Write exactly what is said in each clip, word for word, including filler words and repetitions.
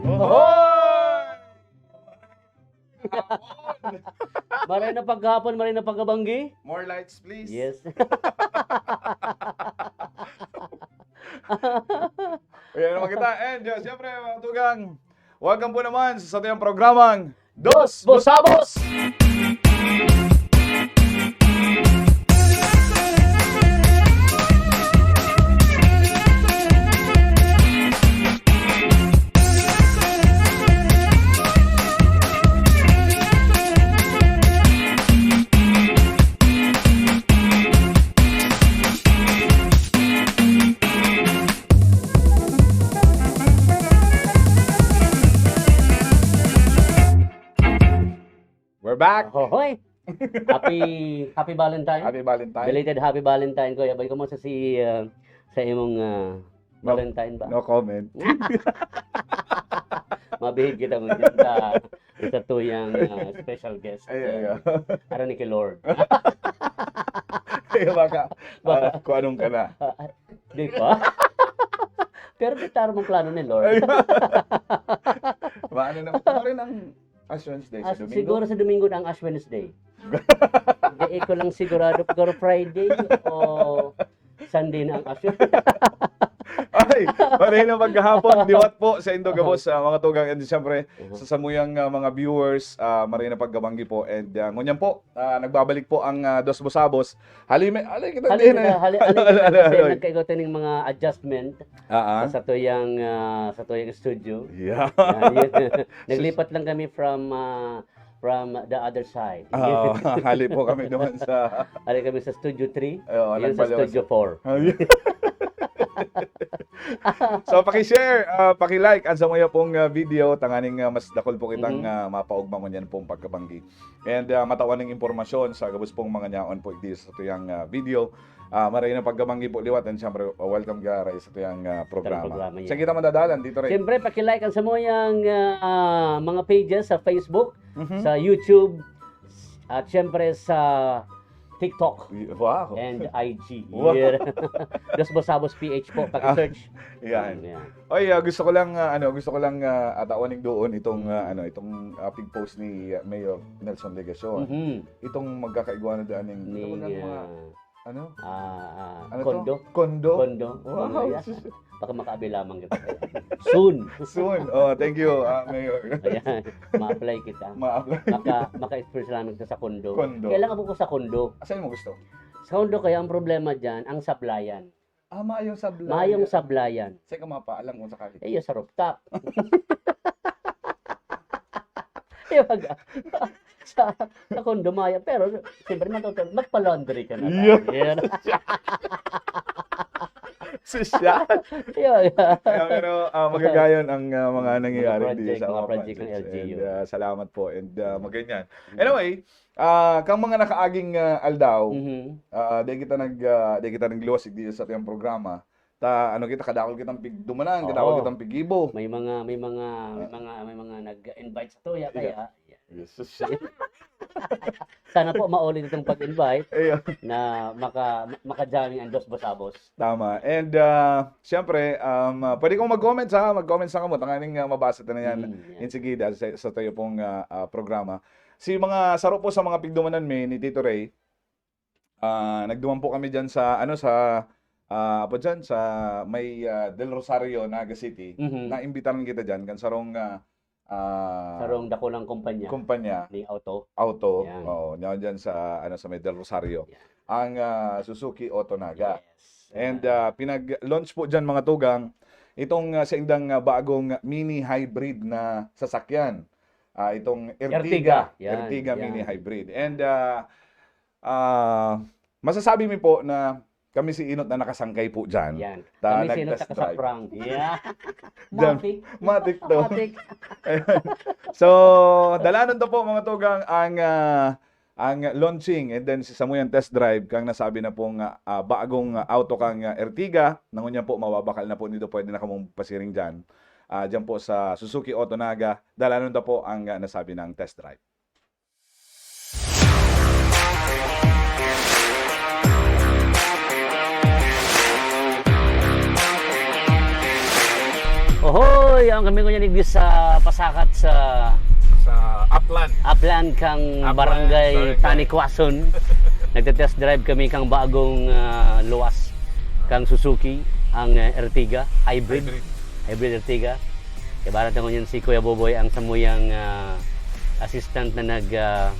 Ohoy! Maray na paghapon, maray na pagkabanggi. More lights, please. Yes. Ayan naman kita. And, uh, siyempre, mga tugang, welcome po naman sa satuyang programang Dos Busabos! We're back. Hoy! Happy, happy Valentine. Happy Valentine. Belated happy Valentine, Kuya Boy. Kumusta si, ah, sa imong, ah, No, Valentine ba? No comment. Mabihid kita mo dyan sa, sa tuyang, ah, special guest. Ay, ay, ay. Ara ni kay Lord. Ay, baka, Baka. Ah, kung anong ka na. Ah, ah, di pa. Pero di taro mong plano ni Lord. Ay. Maano na, ano rin ang Ash Wednesday sa Ash, Domingo? Siguro sa Domingo na ang Ash Wednesday. Hindi ko lang sigurado, siguro Friday o Sunday na ang Ash Wednesday. Ay, maray na paghahapon, liwat po sa indo gabos, ah, mga tugang, and siyempre, Uh-huh. sa samuyang, ah, mga viewers, ah, maray na pagkabanggi po, and, ah, ngunyan po, ah, nagbabalik po ang, ah, Dos Busabos. Hali, may, hali kita Hali din, kita, eh. hali, hali Hali, kita hali, kasi hali. nagkaigo tayo ng mga adjustment Ah, ah. sa, sa tuyang, ah, sa tuyang studio. Yeah. Ah, yun. Naglipat lang kami from, ah, from the other side. Oo, hali po kami doon sa Hali kami sa Studio three, Oo, yun sa nagpalawas. Studio four. Ayun. So, paki-share, ah, paki-like ang samuya pong, ah, video, tanganing, ah, mas dakul po kitang, Mhm. ah, mapaugma ngunyan pong pagkabanggi. And, ah, matawan ng impormasyon sa gabos pong mga nyaon po igdi sa tuyang, ah, video. Ah, maray na pagkabanggi po liwat, and siyempre, ah, welcome ka, Ray, sa tuyang, ah, programa. Sa programa niya. Saan kita madadalan dito, Ray? Siyempre, paki-like ang samuyang, ah, mga pages sa Facebook, Mhm. sa YouTube, at siyempre sa TikTok Y-, wow. and I G. Wow. Yeah. Dos Busabos P H po, paki-search. Ah, yan. Yan. Oy, ah, gusto ko lang, ah, ano, gusto ko lang, ah, atawan ning doon itong, ah, ano, itong, ah, pig-post ni, ah, Mayor Nelson Legacion. Mhm. Itong magkakaigwa na daan ng, ano Ning, ba nga mga, ah, ano? ah, ah, Ano to? Kondo. Kondo? Kondo. Wow. Kondo, yeah. Baka makaabil lamang kita. Soon. Soon. Oh, thank you, ah, Mayor. Ayan. Ma-apply kita. Ma-apply. Maka-, maka-express lamang kita sa kondo. Kondo. Kailangan po ko sa kondo. Asan mo gusto? Sa kondo, kaya ang problema dyan, ang sablayan. Ah, maayong sablayan. Maayong sablayan. Saan ka mapaalam kung sakali? Eh, yun sa rooftop. Yung pag-, sa, sa kondo, maya. Pero, siyempre, matuto-, magpa-laundry ka na lang. Yeah. Yan. Sosyal. Yeah, yeah. Kaya, pero, ah, magagayon ang, ah, mga nangyayari Mga dito project, sa mga mga project ng projects. L G U. And, ah, salamat po. And, ah, maganyan. Mm. Anyway, Ah, kang mga nakaaging, ah, aldaw, Mhm. ah, dai kita nag-, ah, dai kita nagluwas digdi sa atong programa. Ta, ano kita, kadakol kitang pigdumanan, kadakol Oo. kitang pigibo. May mga, may mga, may Ah. mga, may mga nag-invite sa tuya, Iya. kaya, Yes. Sana po mauli itong pag-invite Iya. na maka-, maka-jamming ang Dos Busabos. Tama. And, ah, siyempre, um, ah, pwede kong mag-comment sa, mag-comment sa kamo, tanganing, ah, mabasa ta na yan. Mm, yan. Insigida sa, sa tayo pong, ah, ah, programa. Si mga saro po sa mga pigdumanan mi ni Tito Ray, ah, nagduman po kami dyan sa, ano, sa, ah, apo dyan, sa may, ah, Del Rosario, Naga City. Mhm. Naimbitaran kita dyan, kan sarong, ah, ah, Sarong dakulang kumpanya. kumpanya. Ni auto. Auto. Yan. Oo, yan dyan sa, ano, sa may Del Rosario. Yan. Ang, ah, Suzuki Auto Naga. Yes. And, Yan. ah, pinag-launch po dyan, mga tugang, itong, ah, saindang, ah, bagong mini hybrid na sasakyan. Ah, itong Ertiga. Ertiga. Yan, Ertiga yan. Mini Hybrid. And, ah, ah, masasabi mi po na kami si Inot na nakasangkay po dyan. Yan. Ta Kami si Inot nag-test drive. nakasaprang. Yeah. Dyan. Matik. Matik to. Matik. So, dalanon to po, mga tugang, ang, ah, ang launching and then si samuyang test drive kang nasabi na pong, ah, bagong, ah, auto kang, ah, Ertiga. Nangunyan po, mababakal na po nito, pwede na kamong pasiring dyan. Ah, dyan po sa Suzuki Auto Naga, dalanon ta po ang, ah, nasabi na test drive. Ohoy! Ang kami ngunyan igdi sa pasakat sa Sa Aplan. Aplan kang Aplan, Barangay Barangay. Tanikwason. Nagte-test drive kami kang bagong, ah, luwas kang Suzuki, ang, ah, Ertiga Hybrid. Hybrid. Hybrid Ertiga. Ibarat na ngunyan si Kuya Boboy ang samuyang, ah, assistant na nag, ah,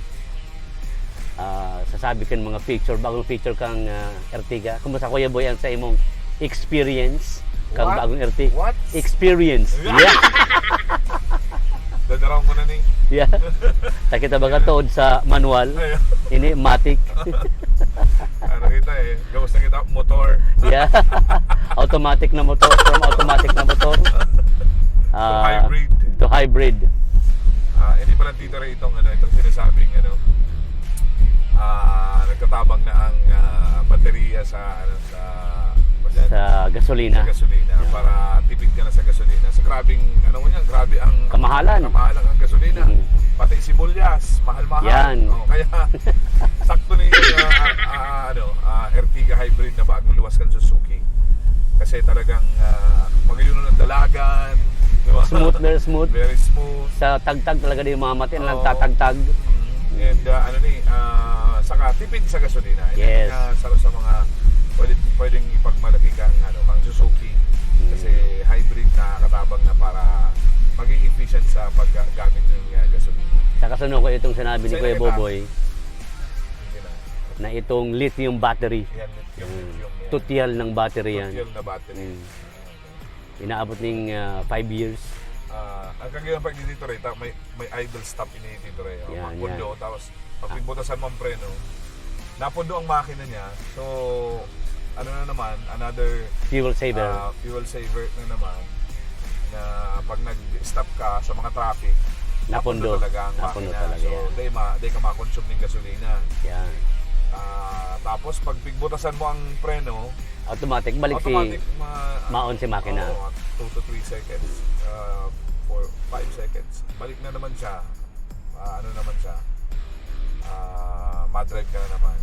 ah, sasabi kan mga feature, bagong feature kang, ah, Ertiga. Kumusta, Kuya Boy, ang sa imong experience kang What? bagong Ertiga? What? Experience. Yeah. Yeah. Dadaraw ko na ni. Yeah. Takita baga tood sa manual. Ay. Ini matik. Ano kita eh, gabos na kita, motor. Yeah. Automatic na motor, from automatic na motor. To Ah, hybrid. to hybrid. Ah, hindi pala, Tito Ray, itong, ano, itong sinasabing, ano, ah, nagtatabang na ang, ah, baterya sa, ano, sa, ano yan? Sa gasolina. Sa gasolina, Yeah. para tipid ka na sa gasolina. So, grabing, ano mo yan, grabe ang Kamahalan. kamahalan ang gasolina. Mhm. Pati sibuyas, mahal-mahal. Yan. Oh, kaya, sakto na yung, ah, ah, ah, ano, ah, Ertiga Hybrid na bagong luwas kan Suzuki. Kasi talagang, ah, magayunon ang dalagan, di ba? Smooth, very smooth. Very smooth. Sa tagtag talaga, di mamati, Oo. nagtatagtag. Mm. And, ah, ano ni, ah, saka tipid sa gasolina. Yan Yes. ang, ah, sa, sa mga pwede, pwedeng ipagmalaki kang, ano, kang Suzuki. Mm. Kasi hybrid, nakakatabang na para maging efficient sa paggamit ng, ah, gasolina. Saka sunod ko itong sinabi ni Sa Kuya inyo kita? Boboy. Hindi na. Na itong lithium battery. Yan, lithium, Mm. lithium, yan. Tutyal ng battery yan. Tutyal na battery. Mm. Inaabot ning, ah, five years. Ah, ang kagayang pa dito, Rita, may, may idle stop ini dito, Rita. Yan, Pag pundo, yan. tapos pag Ah. pigbutasan mo ang preno, napundo ang makina niya. So, ano na naman, another, Fuel saver. ah, fuel saver na naman. Na pag nag-stop ka sa mga traffic, Napundo. napundo talaga ang Napundo makina. talaga So, yan. di ma-, di ka ma-consume ng gasolina. Yan. Ah, tapos, pag pigbutasan mo ang preno, Automatic, balik si automatic, ma-, maon si makina. Oo, two to three seconds. Ah, four, five seconds. Balik na naman siya. Ah, ano naman siya? Ah, madrive ka na naman.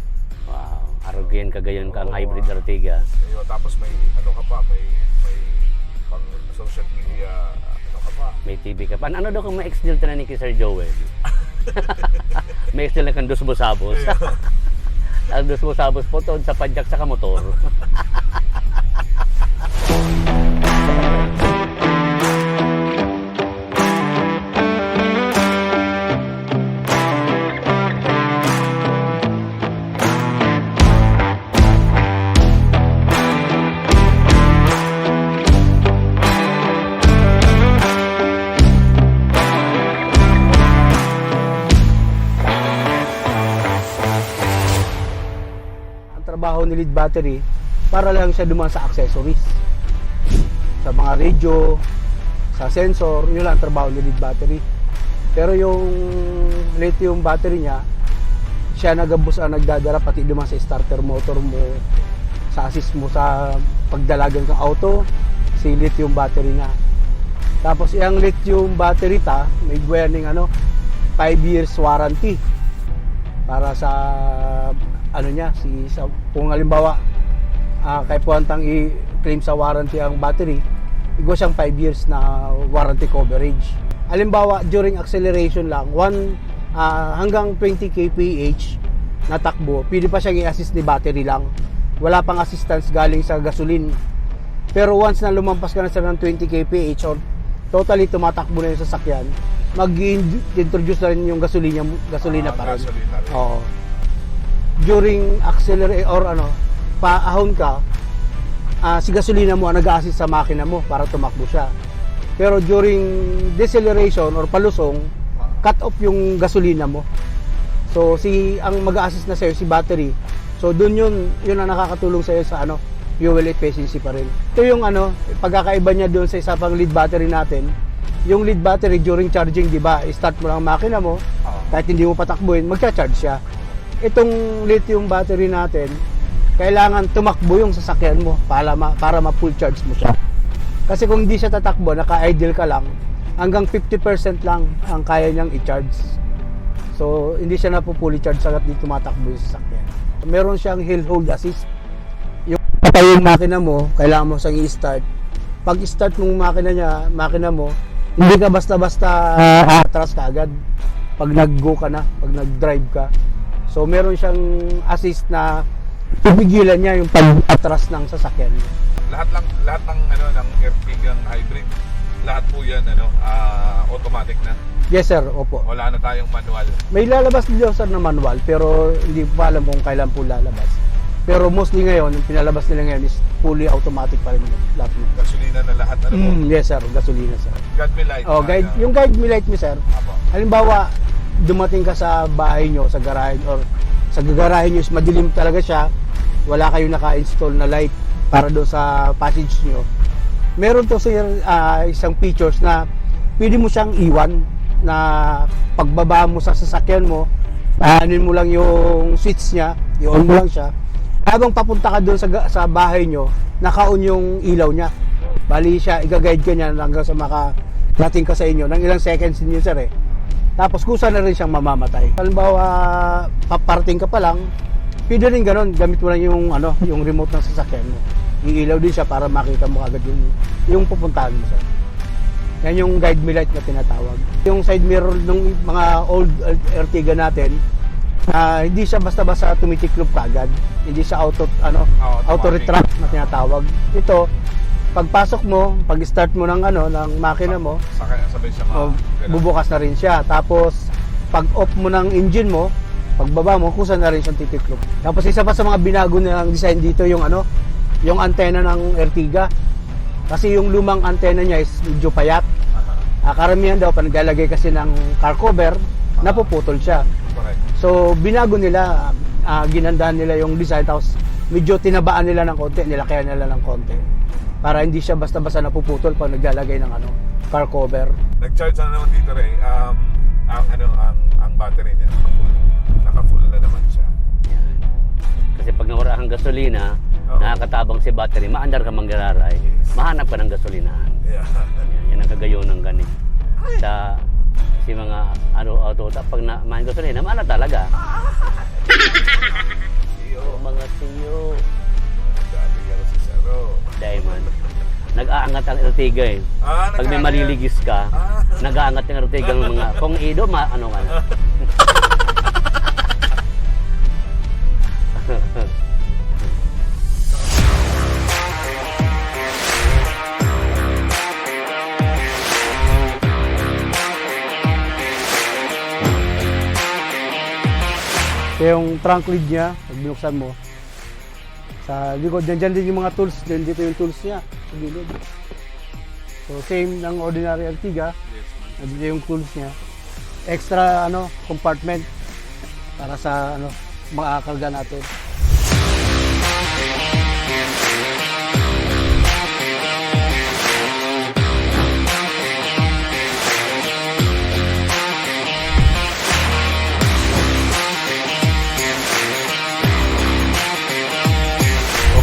Wow. Arog yan, kagayon ka ang Oo. hybrid Ertiga. Ayun, tapos may, ano ka pa, may, may pang social media, ano ka pa. May T V ka pa. Ano daw kung ma-extend ta na ni ki Sir Joel? Ma-extend lang kan Dos Busabos. Ayun. Ang Dos Busabos po, toon sa padyak sa kamotor. Ang trabaho ni lead battery, para lang siya duman sa accessories. Sa mga radio, sa sensor, yun lang ang trabaho ni lead battery. Pero yung lithium battery niya, siya na gabos ang nagdadara, pati duman sa starter motor mo, Sa assist mo sa pagdalagan kang auto, si lithium battery na. Tapos, iyang lithium battery ta, may gwaning ano, five years warranty para sa, ano niya, si, sa, kung halimbawa, ah, kaipuhan tang i-claim sa warranty ang battery, igwa siyang five years na warranty coverage. Halimbawa, during acceleration lang, one, ah, hanggang twenty K P H na takbo, pwede pa siyang i-assist ni battery lang. Wala pang assistance galing sa gasoline. Pero once na lumampas ka na, sir, ng twenty K P H or totally tumatakbo na yung sasakyan, mag-i-introduce na rin yung gasolina, gasolina Ah, pa rin. gasolina rin. Oo. During accelerate or ano, paahon ka, ah, si gasolina mo ang nag-a-assist sa makina mo para tumakbo siya. Pero during deceleration or palusong, cut off yung gasolina mo. So, si, ang mag-a-assist na sa'yo, si battery. So, dun yun, yun ang nakakatulong sa'yo sa ano, fuel efficiency pa rin. Ito yung ano, pagkakaiba niya dun sa isa pang lead battery natin. Yung lead battery during charging, di ba, i-start mo lang ang makina mo, Oo. kahit hindi mo patakbuhin, magcha-charge siya. Itong lithium battery natin, kailangan tumakbo yung sasakyan mo para ma-, para ma-full charge mo siya. Kasi kung hindi siya tatakbo, naka-idle ka lang, hanggang fifty percent lang ang kaya niyang i-charge. So, hindi siya napu-fully charge hanggat di tumatakbo yung sasakyan. Meron siyang hill hold assist. Yung patay yung makina mo, kailangan mo siyang i-start. Pag start mong makina niya, makina mo, hindi ka basta-basta, ah, atras ka agad pag nag-go ka na, pag nag-drive ka. So, meron siyang assist na pipigilan niya yung pag-atras ng sasakyan. Lahat lang, lahat ng, ano, ng Ertiga hybrid, lahat po yan, ano, ah, automatic na. Yes, sir. Opo. Wala na tayong manual. May lalabas din, sir, na manual, pero hindi ko pa alam kung kailan po lalabas. Pero mostly ngayon, yung pinalabas nila ngayon is fully automatic pa rin lahat ng Gasolina na lahat, ano po? Mm, yes, sir. Gasolina, sir. Guide me light, Oh, ah, guide, yeah. yung guide me light mo, sir. Apo. Halimbawa, dumating ka sa bahay nyo, sa garahe, or sa garahe nyo is madilim talaga siya, wala kayong naka-install na light para doon sa passage nyo. Meron to, sir, ah, isang features na pwede mo siyang iwan na pagbaba mo sa sasakyan mo, aanin mo lang yung switch niya, i-on mo lang siya. Habang papunta ka doon sa ga-, sa bahay nyo, naka-on yung ilaw niya. Bali siya, iga-guide ka niya hanggang sa makarating ka sa inyo. Nang ilang seconds din yun, sir, eh. Tapos kusa na rin siyang mamamatay. Halimbawa, paparating ka pa lang, pwede rin ganun, gamit mo lang yung, ano, yung remote ng sasakyan mo. Iilaw din siya para makita mo agad yung, yung pupuntahan mo, sir. Yan yung guide me light na tinatawag. Yung side mirror ng mga old Ertiga natin, ah, hindi siya basta-basta tumitiklop kaagad. Hindi siya auto, ano, Ah, automatic. auto retract na tinatawag. Ito, pagpasok mo, pag-start mo ng, ano, ng makina mo, Saka sabay siya oh, ma-, ganun. bubukas na rin siya. Tapos, pag off mo ng engine mo, pagbaba mo, kusa na rin siyang titiklop. Tapos, isa pa sa mga binago nilang design dito, yung, ano, yung antenna ng Ertiga. Kasi yung lumang antenna niya is medyo payat. Aha. Ah, karamihan daw, pag naglalagay kasi ng car cover, Aha. napuputol siya. Correct. So, binago nila, ah, ginandahan nila yung design, tapos medyo tinabaan nila ng konti, nilakihan nila ng konti. Para hindi siya basta-basta napuputol pag naglalagay ng, ano, car cover. Nag-charge na naman dito, Ray. Um, ang, ano, ang, ang battery niya, naka-full. Naka-full na naman siya. Yan. Kasi pag nawara ang gasolina, Oo. nakakatabang si battery, maandar ka manggararay. Yes. Mahanap ka ng gasolinahan. Yeah. Yan, yan ang kagayonan gani. Ay. Sa, si mga, ano, auto, ta-, pag na, main gasolina, maana talaga. Iyo. Mga siyo. Sabi niya si Saro. Diamond. Nag-aangat ang Ertiga eh. Ah, Pag may nag-aangat. maliligis ka, Ah. nag-aangat yung Ertiga ng mga, kung ido, ma-, ano ka na. Kaya yung trunk lid niya, pag binuksan mo, sa likod, dyan, dyan din yung mga tools, dyan dito yung tools niya, sa gilid. So, same ng ordinary Ertiga, Yes, ma'am. nandito yung tools niya. Extra, ano, compartment para sa, ano, mga karga natin.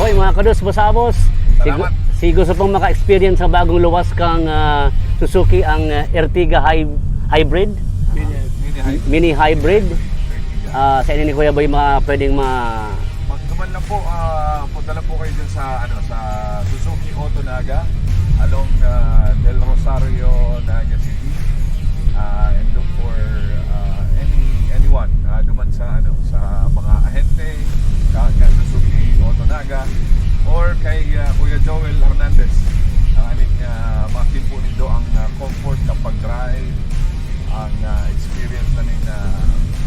Okay, mga Kados, Boss Amos, si, Salamat. Si gusto pang maka-experience sa bagong luwas kang, ah, Suzuki, ang, ah, Ertiga Hy-, Hybrid, Mini Hybrid. Mini Hybrid. Ah, sa ini ni Kuya Boy, ma-, pwedeng ma- Magduman lang po, ah, punta lang po kayo dyan sa, ano, sa Suzuki Auto Naga, along, ah, Del Rosario, Naga City. Ah, and look for, ah, any, anyone, ah, duman sa, ano, sa mga ahente, ka, ka Suzuki Auto Naga, or kay, ah, Kuya Joel Hernandez. Ang aning, ah, ma-feel po nindo ang, ah, comfort sa pag-drive, ang, ah, experience na nin, ah,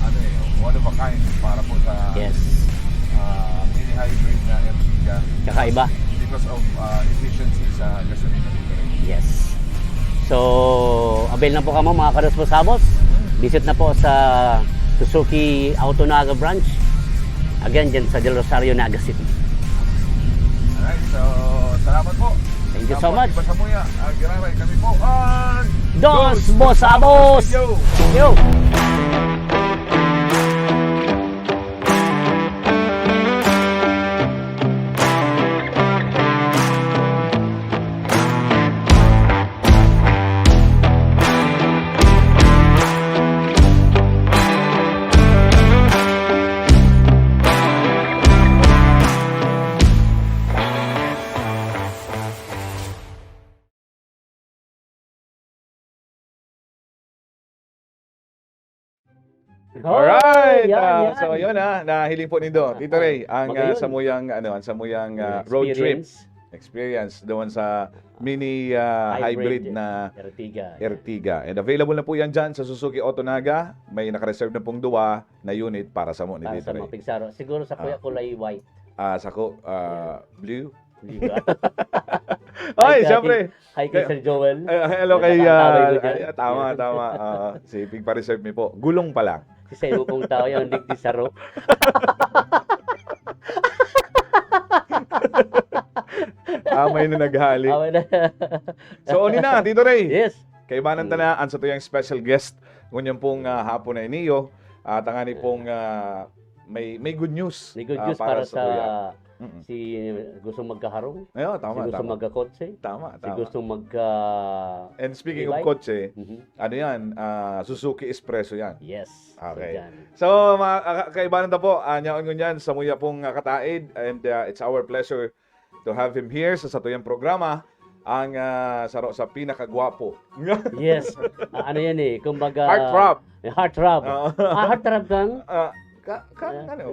ano eh, one of a kind para po sa, Yes. ah, mini hybrid na Ertiga. Kakaiba. Because of, ah, efficiency sa gasolina dito rin. Yes. So, avail na po kamo, mga kados mo sabos. Visit na po sa Suzuki Auto Naga branch. Again, dyan sa Del Rosario, Naga City. Alright, so, salamat po. Thank you so Salamat, much. Iba sa Muya, ah, Giraray. Kami po ang Dos Bosabos! Yo! Yo! Alright, Hoy, yan, ah, yan. So yun, ah, nahiling po nindo, Tito Ray, ang, ah, Magayon. Samuyang, ano, ang samuyang, ah, Yung road trip experience. Experience doon sa mini, ah, hybrid Hybrid na Ertiga, yan. Ertiga. And available na po yan dyan sa Suzuki Auto Naga. May naka-reserve na pong duwa na unit para sa mo ni Para Tito sa Ray. Mga pigsaro. Siguro sa Kuya Ah. Kulay white. Ah, sa ko, ah, Yeah. Blue. Di ba? Ay, Hi, Kuya siyempre. Hi kay Kaya Sir Joel. Ay, hello kay, Nagkakatawag ah, ko dyan. Ay, tama, tama. Oo, si Pig pa-reserve mi po. Gulong pa lang. Si Sebo pong tao, yung digdi saro. Amay na naghali. Amay na. So, oni na, Tito Ray. Yes. Kaibanan ta Mm. na, ang satuyang special guest, ngunyan pong, ah, hapon na iniyo, at ang ani pong, ah, may, may good news, May good ah, news para para sa sa kuya. Mm. Si gustong magkaharong, Ayun, tama, si gustong tama. magkakotse, Tama, si tama. gustong magka And speaking of e-bike. kotse, Mhm. ano yan? Ah, Suzuki Espresso yan. Yes. So, Okay. dyan. So, mga ka-, kaibanan ta po, ah, nyaon ngunyan, samuya pong, ah, kataid, and, ah, it's our pleasure to have him here sa satuyang programa, ang, ah, saro sa pinakagwapo. Yes. Ah, ano yan eh, kumbaga Heartthrob. Heartthrob. Oo. Ah, heartthrob kang? Ah, ka-, ka-, Ah. ano?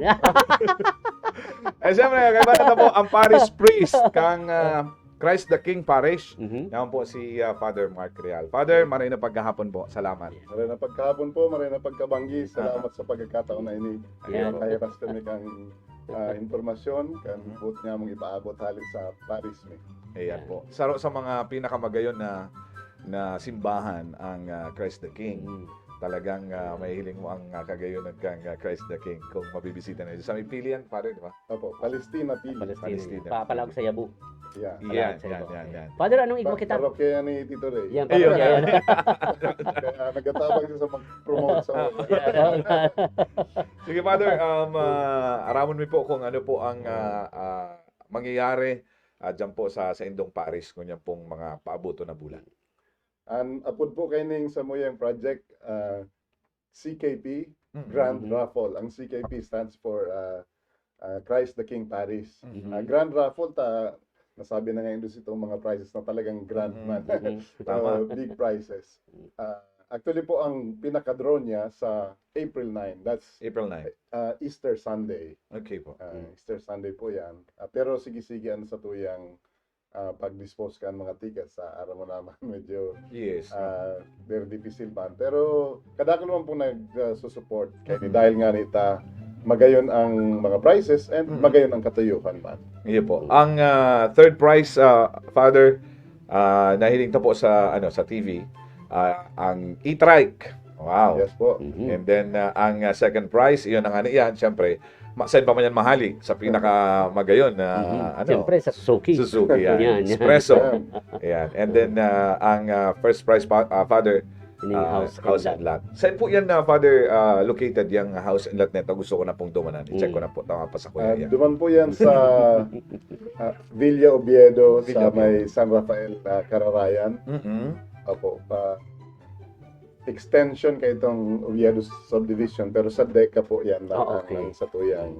Eh, siyempre, kaibanan ta po, ang parish priest kang, ah, Christ the King Parish. Mhm. Yan po si, ah, Father Mark Real. Father, maray na pagkahapon po. Salamat. Maray na pagkahapon po, maray na pagkabanggi. Salamat Ah. sa pagkakataon na ini. Ayan. Ayan. Kahiras kami kang, ah, impormasyon, kan Mhm. buot niya mong ipaabot hali sa parish mi. Ayan Ayan. po. Saro sa mga pinakamagayon na, na simbahan ang, ah, Christ the King. Mm. Talagang, ah, mahihiling mo ang, ah, kagayonan kang, ah, Christ the King kung mabibisita na yun. Sa may Pili yan, pare, di ba? Opo, Palestina, Pili. Palestina. Palestina. Pa-, palawag sa Yabo. Yeah. Yan, Palawag sa yan, Yabo. yan, yan. Father, anong igwa Pa-, kita? parokya ni Tito Ray. Yan, Ayun. parokya yan. Kaya nagtatabang siya sa mag-promote sa Yan, yan. Sige, Father, um, ah, aramon mi po kung ano po ang, ah, ah, mangyayari, ah, dyan po sa, sa indong parish, ngunyan pong mga paabuto na bulan. An apod po kaining samuyang project, ah, C K P, Mm. Grand Mm. Raffle. Ang C K P stands for, ah, ah, Christ the King Parish. Mm. Ah, Grand Raffle, ta-, nasabi na nga, Indus, itong mga prizes na talagang grand Mm. man. Mm. So, Tama. big prizes. Ah, actually po, ang pinaka-draw niya sa April nine. That's, April nine. ah, Easter Sunday. Okay po. Ah, Mm. Easter Sunday po yan. Ah, pero sige-sige ang satuyang ah, pag-dispose kan mga tickets, ah, aram mo naman, medyo, Yes. ah, very difficult man. Pero kadakul man pong nag, ah, susupport. Kaya Mhm. dahil nga nita, magayon ang mga prizes and Mhm. magayon ang katuyuhan man. Iyo po. Ang, ah, third prize, ah, Father, ah, nahiling ta po sa, ano, sa T V, ah, ang e-trike. Wow. Yes po. Mhm. And then, ah, ang, ah, second prize, iyon na nga na iyan, siyempre, ma-, saan pa man yan mahali? Sa pinakamagayon na, Mhm. ano? Siyempre, sa Suzuki. Suzuki, yan. Yan, yan. Espresso. Yan. Ayan. And then, ah, ang, ah, first prize, pa-, ah, Father, Ining Ah, house, house and and lot. lot. Saan po yan na, Father, ah, located yung house and lot neto? Gusto ko na pong dumanan. I-check ko Mm. na po. Tama pa sa kuya Ah, yan. duman po yan sa ah, Villa Oviedo, Villa sa may San Rafael, ah, Cararayan. Mm-mm. Opo, pa extension kay itong Oviedo Subdivision, pero sa deka po yan na Ah, ang, okay. ang satuyang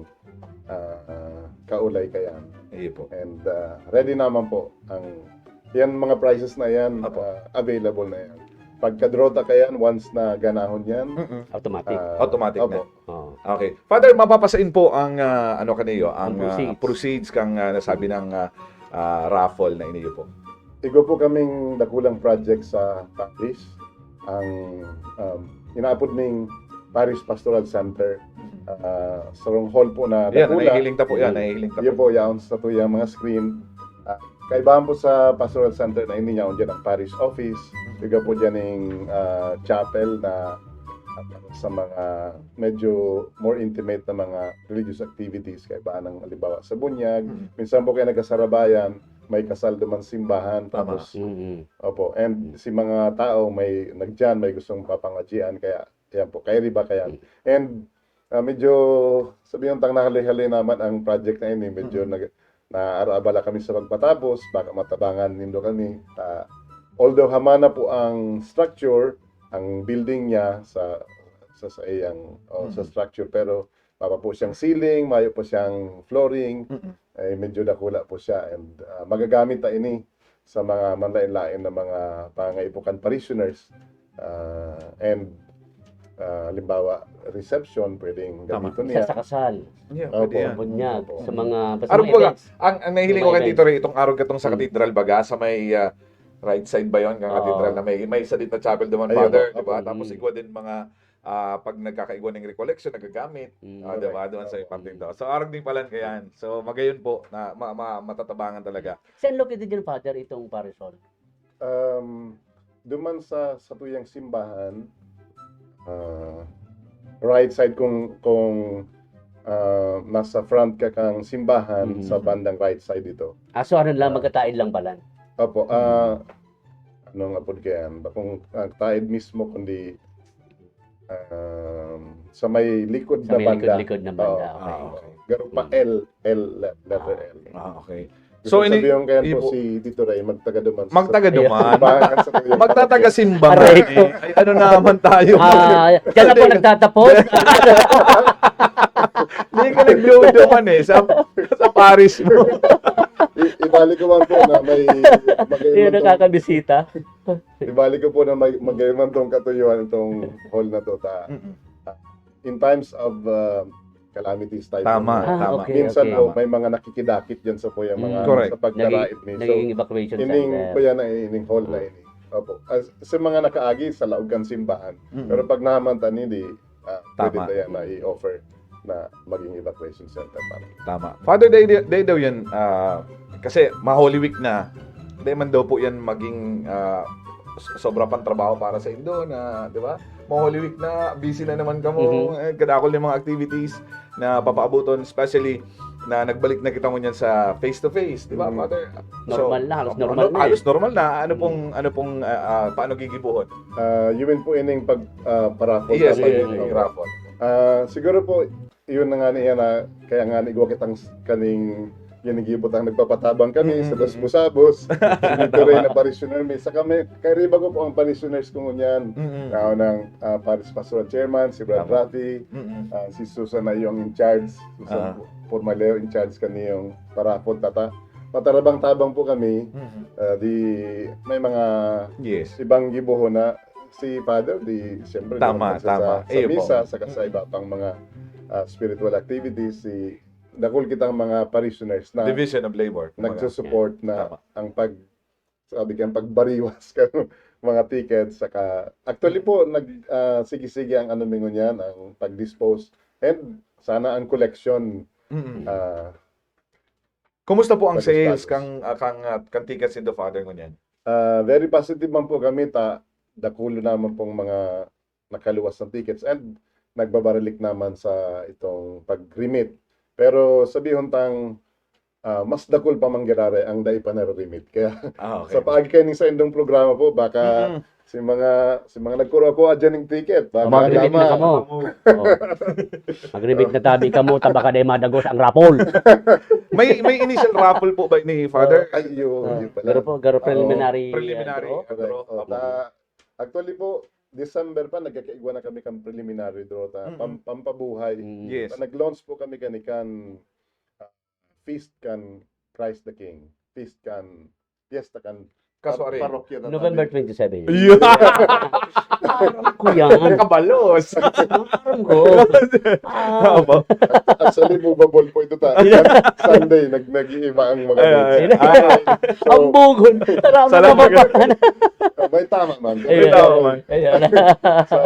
ah, kaulay kayan. Iyo po. And ah, ready naman po ang yan, mga prices na yan, Apo. ah, available na yan. Pagka-draw ta kayan, once na ganahon yan, Mm-mm. Automatic. ah, Automatic opo. na. Oh. Okay. Father, mapapasain po ang ah, ano kaniyo, ang Ang ah, proceeds. proceeds kang ah, nasabi ng ah, ah, raffle na iniyo po. Igwa po kaming dakulang project sa parish. Ang um, inaapod ning Parish Pastoral Center. Ah, sarong hall po na Yan, dakula. nahihiling ta po yan, nahihiling ta Iyo po. po, yaon sa tuyang mga screen. Ah, kaibahan po sa Pastoral Center na ini, yaon dyan ang parish office. Igwa po dyan yung ah, chapel na ah, sa mga medyo more intimate na mga religious activities, kaibahan ng halimbawa sa bunyag. Mm. Minsan po kaya nagkasarabayan, may kasal duman simbahan. Tama. Tapos, Mm-mm. opo, and si mga tao may nagdyan, may gustong papangadyian, kaya yan po, kaya riba kaya. Mm. And ah, medyo sabihin tang nahali-hali naman ang project na ini, medyo Mm. nag naarabala kami sa pagpatapos, baka matabangan nindo kami. Ah, although hamana po ang structure, ang building niya sa sa sa iyang o sa Mm. structure, pero mapa po siyang ceiling, mayo po siyang flooring, Mm-mm. ay medyo dakula po siya, and ah, magagamit ta ini sa mga manlain-lain na mga pangangaipo kan parishioners. Ah, and ah, halimbawa, reception, pwedeng Tama. gamiton Sa, niya. sa kasal, Yeah, Opo. pwede yan. bunyag, Opo. sa mga, basta Ano mga po ba? events. Ang, ang nahihiling Mga ko kan events. Tito Ray, itong arog katong sa Mm. katedral baga, sa may ah, right side ba yon, kan Oo. katedral na may may sadit na chapel duman, Ayun, Father, opo. di ba? Tapos Mm. igwa din mga ah, pag nagkakaigwa ng recollection, nagagamit, Mm, ah, di ba? correct. Doon sa Opo. parte daw. So, arog din pala kayan. So, magayon po na ma, ma, matatabangan talaga. Saan located yun, Father, itong parishioner? Um, duman sa sa tuyang simbahan, ah, right side kung kung ah, nasa front ka kang simbahan, Mm. sa bandang right side ito. Ah, so ano lang, Ah. magkataid lang balan? Opo, ah, anong apod kayan? Bakong ah, taid mismo, kundi um, sa may likod Sa na may banda. likod-likod na banda, Oo. Okay. Ah, okay. Pero pa Mm. L, L, let- letter L. Ah, okay. Gusto So, ini- sabihin kayan po ipo- si Tito Ray, magtaga duman sa Magtaga duman. Bahan sa Kuya. Magtataga simbahan. Aray. Eh. Ay, ano naman tayo? Ah, diyan na po Hindi. Nagtatapos? Hindi ka nagduduman eh. Sa, sa paris mo. I- ibalik ko man po na may Hindi magayon man tong, nakakabisita. ibalik ko po na may magayon man tong katuyuan itong hall na to ta. Mm-mm. In times of uh, calamities, typhoon, Tama, Ah, tama. Okay, minsan okay. po Tama. may mga nakikidakit diyan sa po yung mga Correct. sa pagdaraid ni. So, Nagiging evacuation ining center. po yan ay ining hall na ini. Opo. As, sa mga nakaagi sa laog kan simbahan. Mm. Pero pag nahaman ta ni di, ah, pwede Tama. ta yan na i-offer na maging evacuation center para. Tama. Father, dai, dai, dai daw yan, ah, kasi ma-Holy Week na, dai man daw po yan maging ah, so- sobra pang trabaho para sa indo na, di ba? Ma-Holy Week na, busy na naman kamo, Mhm. eh, kadakol ng mga activities na papaabuton, especially na nagbalik na kita ngunyan sa face-to-face, di ba, Mhm. Father? Normal na, halos normal ano, na eh. Halos normal na. Ano Mhm. pong, ano pong, ah, ah, paano gigibuhon? Ah, yun po ining pag ah, paraffle Yes, dapat yes, yun. yung raffle. Ah, siguro po, yun na nga niya na, kaya nga igwa kitang s- kaning ginigibo tang nagpapatabang kami Mm, sa mm, Dos Busabos. Dito rin na parishioner mi. Sa kami, kay riba ko po ang parishioners ko ngunyan. Mm-mm. Ako ng ah, Parish Pastoral Chairman, si Brad Tama. Rafi, Mm-mm. ah, si Susan na yung in charge, Susan Ah. Pu- Formaleo in charge kaniyong parapon tata. Matarabang-tabang po kami. Mm-mm. Ah, di may mga Yes. ibang gibuhon na si Father, di siyempre Tama, di naman sa, tama. sa Iyo po. misa, saka sa iba pang mga ah, spiritual activities, si dakul kitang mga parishioners na Division of labor. Kumbaga. nagsusupport na Tama. ang pag sabi kang pagbariwas kan mga tickets, saka actually po nag ah, sige-sige ang ano mi ngunyan, ang pag-dispose, and sana ang collection Mm-mm. ah, Kumusta po ang Pag-dispose. Sales kang ah, kang ah, kang tickets nindo, Father, ngunyan? Ah, very positive man po kami ta dakulo naman pong mga nakaluwas ng tickets and nagbabaralik naman sa itong pag-remit. Pero sabihon tang ah, mas dakul pa man giraray ang dai pa nare-remit. Kaya Ah, okay. sa paagi kayo sa indong programa po, baka Mm-mm. Si mga, si mga nagkuro-kuro dyan ng ticket, baka Mag-remit na naman. kamo. Oh. Mag-remit na tabi kamo, ta baka di madagos ang raffle. May may initial raffle po ba ni Father? Ay, yun, yun pala. Pero po, pero Oo. preliminary, Preliminary. uh, draw. Correct. Oh, ta, actually po, December pa, nagkakaigwa na kami kang preliminary draw ta, Mm-mm. pam, pampabuhay. Mm. Yes. Pa, nag-launch po kami kanikan ah, feast kan Christ the King. Feast kan, fiesta kan Kaso par- ari. parokya na November tabi. twenty-seven. Yeah. Aram ko yan. Kabalos. Aram ko. Ah, Opo. Actually, movable po ito ta. Sunday, nag nag-iiba ang mga Ay, dates. ay, ay. ang bugon. Tara, Salamat. mababa na. Ah, may tama man. Ayun. Tama man. Ayun. Sa,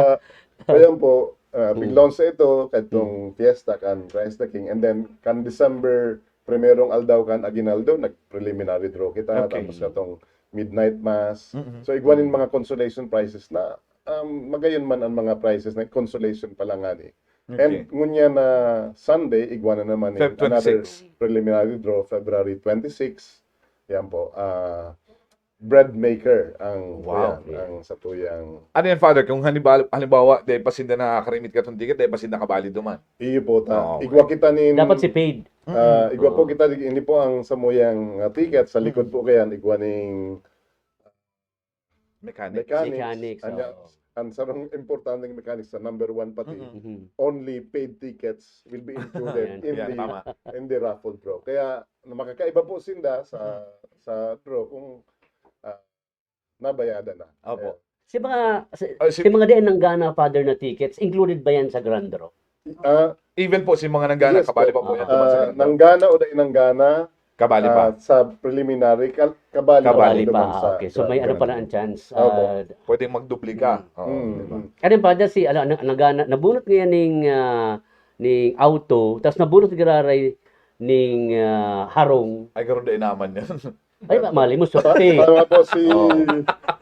kaya po, uh, Hmm. pig-launch sa ito, katong fiesta kan Christ the King. And then, kan December, primerong aldaw kan Aguinaldo, nag-preliminary draw kita. Okay. Tapos katong midnight mass. Mm-hmm. So, igwa nin mga consolation prizes na um, magayon man ang mga prizes na consolation pa lang ngani. And Okay. ngunya na Sunday, igwa na naman Feb yung another twenty-six. Preliminary draw, February twenty-six. Yan po. Ah, bread maker ang Wow. yan, ang satuyang Ano yan, Father? Kung halimbawa, halimbawa, dahil pa sinda nakakarimit katong ticket, dahil pa sinda kabali duman. iyo po ta. Oo, okay. Igwa kita nin Dapat si paid. ah, igwa po Oo. kita nin, ini po ang samuyang ah, ticket sa likod po kayan, igwa ning Mechanic. mechanics. Mechanics. Anya, Oo. ang sarong importanteng mechanics sa number one pati Mm-mm. Mhm. only paid tickets will be included Yan. in Yan, the tama. in the raffle draw. Kaya na makakaiba po sinda sa sa draw kung ah, nabayadan na. Opo. Si mga si, Ah, si- si mga diyan nanggana, Father, na tickets, included ba yan sa grand draw? Ah, Even po si mga nanggana, yes kabali po. pa po yan. Ah, duman sa Ah, ganito. nanggana o dai nanggana Kabali pa. ah, sa preliminary, kal- kabali, Kabali pa pa. naman sa Okay. So may ano grand pala draw. ang chance. Opo. Ah, Pwedeng magduplika. Mm. Oo, Mm, di ba? mm. Ano yung, Father, si ano, na- nagana, nabunot ngayon ning ah, ning auto, tapos nabunot giraray ning ah, harong. Ay, garo dai naman yan. Ay, ma- mali mo, Ta- swerte. Tama po si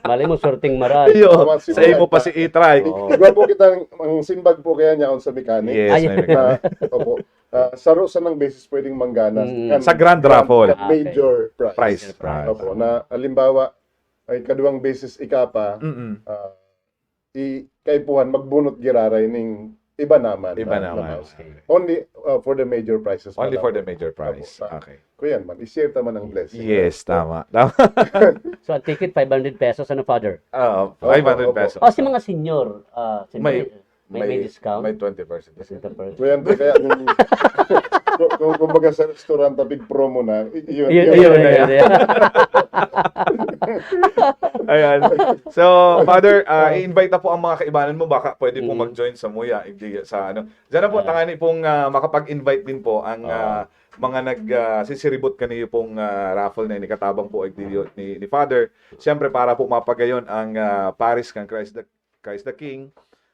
Mali mo, swerteng maray. Iyo, Tama si sa imo pa si Itray. Oo. Igwa po kita ang simbag po kaya niya kung sa mechanic. Yes, Ay, may Na, opo. Ah, saro sa nang beses pwedeng manggana. Mm. Kan- Sa grand raffle. kan major prize. Price. Prize. Opo, na halimbawa, ay kaduwang beses ikapa, Mm-mm. ah, i kaipuhan magbunot giraray ning iba naman. Iba na- naman. na- Only uh, for the major prizes. Only pala for po. the major prize. Opo, sa- Okay. Kuya man, i-share ta man ang blessing. Yes, tama. Tama. So, ang ticket, five hundred pesos, ano, Father? Ah, Opo, five hundred opo. pesos. O, si mga senior, ah, siyempre, May- may, may, discount? May twenty percent. Twenty percent. Kuya, kaya kung, kung, kung kumbaga sa restaurant, big promo na, y- yun, Yun, yun, yun, yun, yun, yun. yun. Ayan. So, Father, ah, Ah. i-invite na po ang mga kaibanan mo. Baka pwede po Mm. mag-join sa Muya. Hindi, sa ano. Diyan na po, Ah. tangani pong ah, makapag-invite din po ang Ah. ah, mga nag ah, sisiribot kaniyo pong ah, raffle na inikatabang po ni, ni, ni Father. Siyempre, para po mapagayon ang ah, Paris kan Christ the, Christ the King.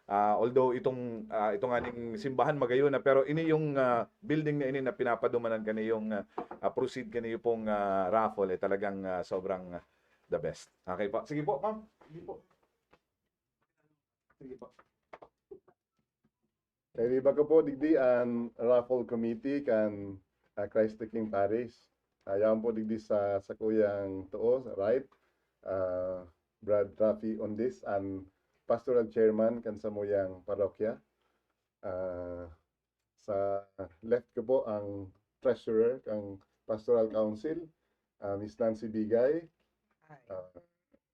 Ah, although itong ah, itong aning simbahan magayon na, pero ini yung ah, building na ini na pinapadumanan kaniyong ah, ah, proceed kaniyo pong ah, raffle, eh, talagang ah, sobrang ah, the best. Okay po. Sige po, ma'am. Sige po. Sige po. Kairiba ko po, digdi an raffle committee kan ah, Christ the King Parish. Ayaw po digdi sa, sa kuyang tuo, right? Ah, Brad Rafi Ondis, an pastoral chairman kan samuyang parokya. Ah, sa left ko po ang treasurer kan Pastoral Council, ah, Miss Nancy Bigay. Ah,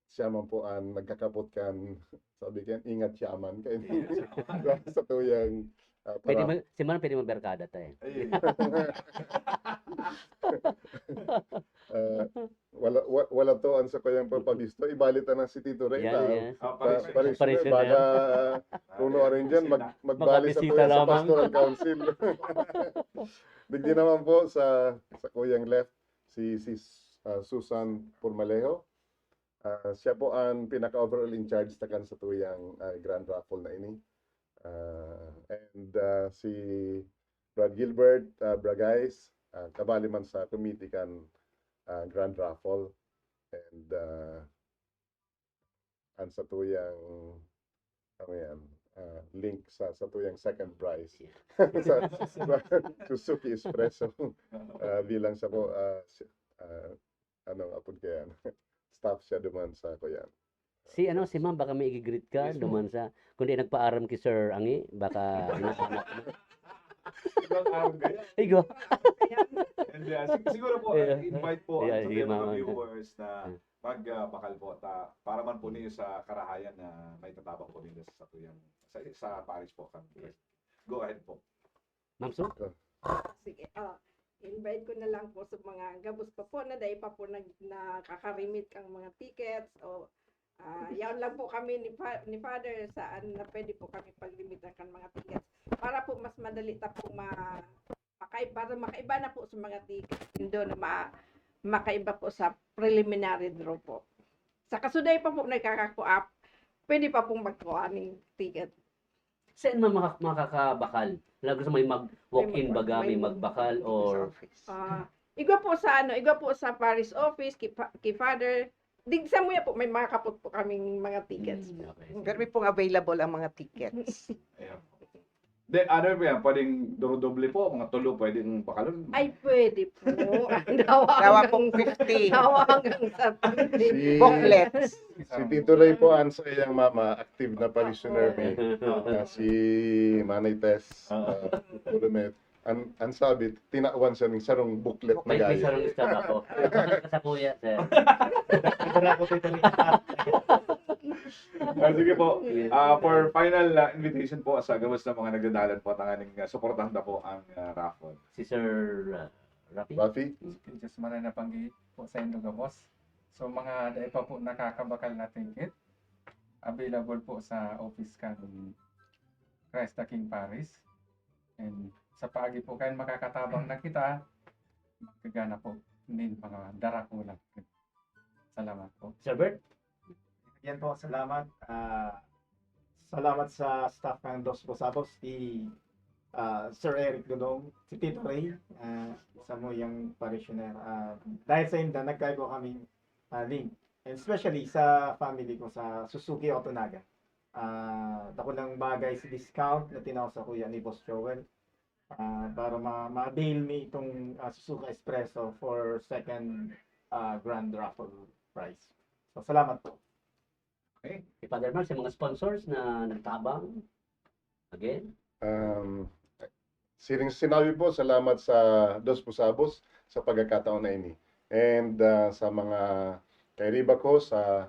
siya man po ang nagkakapot kan, sabi ko yan, ingat siya man kayo sa, sa tuyang ah, Pwede para- man, si Manong pwede magbarkada tayo. Ayun. Ah, wala, wa- wala to ang sa kuyang papabisto. Ibali ta na si Tito Ray. Yan, na, yan. Ah, pa- parishioner. parishioner, Parishioner baga yan. kung ano rin dyan, mag, magbali sa Makabisita kuya sa lamang. Pastoral Council. Digdi naman po sa sa kuyang left, si, si ah, Susan Purmalejo. Ah, siya po ang pinaka-overall in charge takan sa tuyang ah, grand raffle na ini. Ah, and ah, si Brad Gilbert ah, Bragais, ah, kabali man sa committee kan ah, grand raffle. And ah, ang sa tuyang ano yan, ah, link sa sa tuyang second prize. Sa, sa Suzuki Espresso. Ah, bilang siya po, ah, si- ah, ano, apod kaya, staff siya duman sa kuyan. Si ano, si ma'am, baka may igigreet ka, Yes, ma'am. Duman sa, kundi nagpaaram ki Sir Angi, baka inaanak mo. Ibang araw kaya. Igo. And uh, sig- siguro po, Yeah. invite po Yeah, ang sige, mga ma'am. Viewers na Yeah. magbakal po ta, para man po niyo sa karahayan na may tatabang po ninyo sa satuyang sa, sa parish po kan. Go ahead po. Ma'am Su? Sige, ah, invite ko na lang po sa mga gabos pa po na dai pa po nag, nakakarimit kang mga tickets o ah, yaon lang po kami ni, fa- ni Father saan na pwede po kami paglimitan kan mga tickets para po mas madali ta po ma makaiba, makaiba na po sa mga tickets indo na ma, makaiba po sa preliminary draw po. Sa kasuday pa po nagkakakuap, pwede pa pong magkuha ng ticket. Saan man maka- makakabakal? Lago sa may mag-walk-in May mag- baga, may may magbakal mag- or Ah, igwa po sa ano, igwa po sa parish office, kay, pa- kay Father. Dig sa muya po, may mga kapot po kaming mga tickets. Mm, okay. Pero may pong available ang mga tickets. Ayan. De, ano po yan? Pwedeng durodoble po, mga tulo pwedeng bakalon. Ay, pwede po. Ang dawa Dawa hanggang- pong fifty. Dawa hanggang sa fifty. Si, Booklets. si Tito Ray po, ang sa iyang mama, active na parishioner ni Oo. na si Manay Tess Oo. uh, Lumet. Ang, ang sabi, tinawan siya ng sarong booklet na May, may gaya. sarong stock ako. Sa kuya, sir. Tara ko, Tito Ray. Ah, sige po. Yes. Ah, for final ah, invitation po sa gabos na mga nagdadalan po, tanganing uh, suportahan na po ang ah, raffle. Si Sir uh, Rafi? Rafi? Diyos maray na panggi po sa indo gabos. So mga dai pa po nakakabakal na ticket, available po sa office kan Christ the King Parish. And sa paagi po kayo makakatabang na kita, magkagana po nin mga darakula. Salamat po. Sir Bert? Yan po, salamat. Ah, salamat sa staff ng Dos Posabos, si ah, Sir Eric Dodong, si Tito Ray, ah, sa muyang parishioner. Ah, dahil sa inda, nagkaiba kami ah, link. And especially sa family ko, sa Suzuki Otonaga. Ah, dakulang bagay si discount na tinaw sa kuya ni Boss Joel ah, para ma- ma-avail mi itong ah, Suzuki Espresso for second ah, grand raffle prize. So, salamat po. Si Father Mark, sa mga sponsors na nagtabang. Again? Um, siring sinabi po, salamat sa Dos Pusabos sa pagkakataon na ini. And ah, sa mga kairiba ko sa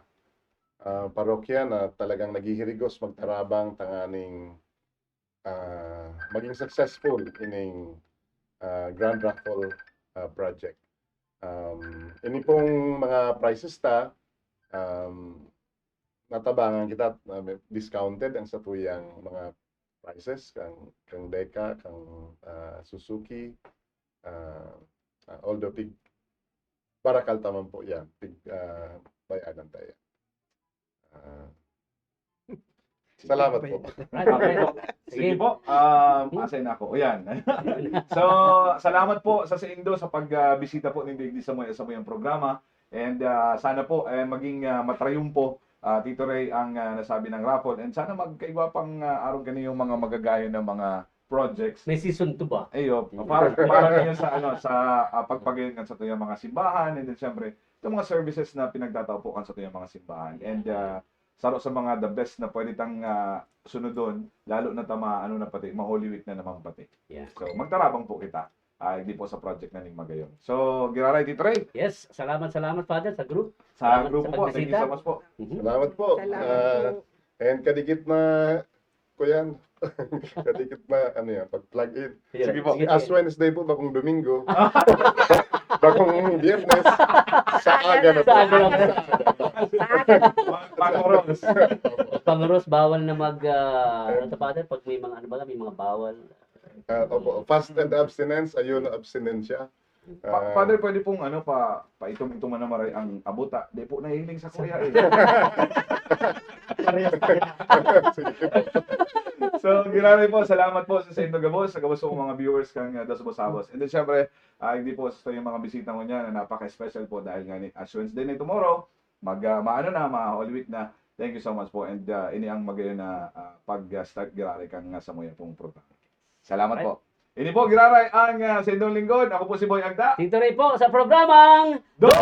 ah, parokya na talagang naghihirigos magtarabang tanganing ah, maging successful ining ah, Grand Raffle ah, project. Um, ini pong mga prizes ta, um, natabangan kita, ah, discounted ang satuyang mga prices kang kang Deca, kang ah, Suzuki, ah, ah, although pig barakal ta man po yan, pig ah, bayanan ta yan. Ah, salamat po. Okay. Sige po. Um, asay na ako. Ayan. So, salamat po sa saindo sa pagbisita po ninyo digdi sa mga sa mga programa. And ah, sana po eh, maging ah, matrayumpo ah, Tito Ray ang ah, nasabi ng raffle. And sana magkaigwa pang ah, aron kaniyo mga magagayon na mga projects. May season two ba? Ayo, para para niya sa ano sa ah, pagpagayon kan satuyang mga simbahan, and then syempre itong mga services na pinagtatao po kan satuyang mga simbahan. And ah, saro sa mga the best na pwede tang ah, sunodon, lalo na ta ma ano na pati, ma-Holy Week na naman pati. Yeah. So, magtarabang po kita. Ah, hindi po sa project na ning Magayon. So, Giraray Tito Ray, Yes, salamat, salamat Father sa group. sa Salamat grupo sa po, thank you pagbisita. So much po. Mhm. Salamat po. Salamat Ah, po. and kadikit na, kuyan, kadikit na, ano yan, pag-plug in. Yeah. Sige po. Ash Wednesday po, bakong Domingo. Bakong Biyernes, sa aga na po. Sa aga na po. Panguros. Panguros, bawal na mag, ah, ano to, Father, pag may mga, ano ba, may mga bawal. Ah, opo, fast and abstinence, ayun, abstinensya. Pa- Ah, Father, pwede pong ano pa, paitom-itom na maray ang abot, ah. Di po nahiling sa kuya eh. Parehas tayo. So, Giraray po, salamat po sa saindo gabos, sa gabos po mga viewers kang uh, Dos Bosabos. And then, syempre, ah, hindi po sa yung mga bisita mo niya na napaka-special po dahil nga ni Ash Wednesday na tomorrow, mag, ah, maano na, ma Holy Week na. Thank you so much po. And ah, ini ang magayon na ah, pag-start Giraray kang uh, sa mga pong programa. Salamat po. Ini po, Giraray, ang uh, saindong lingkod. Ako po si Boy Agda. Tito Ray po sa programang Dos!